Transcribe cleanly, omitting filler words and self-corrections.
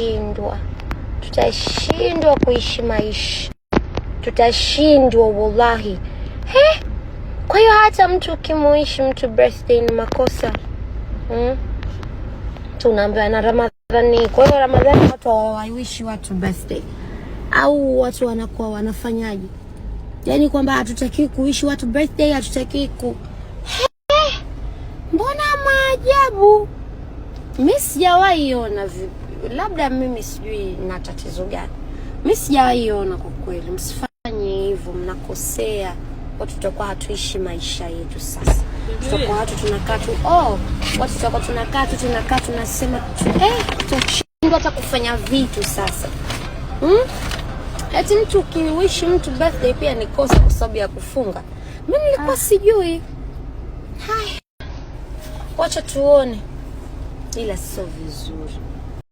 Tutashindwa, tutashindwa kuishi maisha, tutashindwa wallahi. He, kwa hiyo hata mtu ukimuwish mtu birthday ni makosa? Tunaambiwa na Ramadhani. Kwa hiyo Ramadhani watu hawawishi watu birthday au watu wanakuwa wanafanyaje? Yaani kwamba hatutaki kuwish watu birthday, hatutaki ku He, mbona maajabu? Mi sijawahi ona, labda mimi sijui na tatizo gani. Mi sijawahi ona kwa kweli. Msifanye hivyo, mnakosea. Watu tutakuwa hatuishi maisha yetu sasa. Tutakuwa watu tunakaa tu, oh, watu tutakuwa tunakaa tu, tunakaa tunasema tu, tutashindwa hata kufanya vitu sasa. Eti mtu ukiwish mtu birthday pia ni kosa kwa sababu ya kufunga. Mimi nilikuwa sijui. Haya, wacha tuone, ila sio vizuri.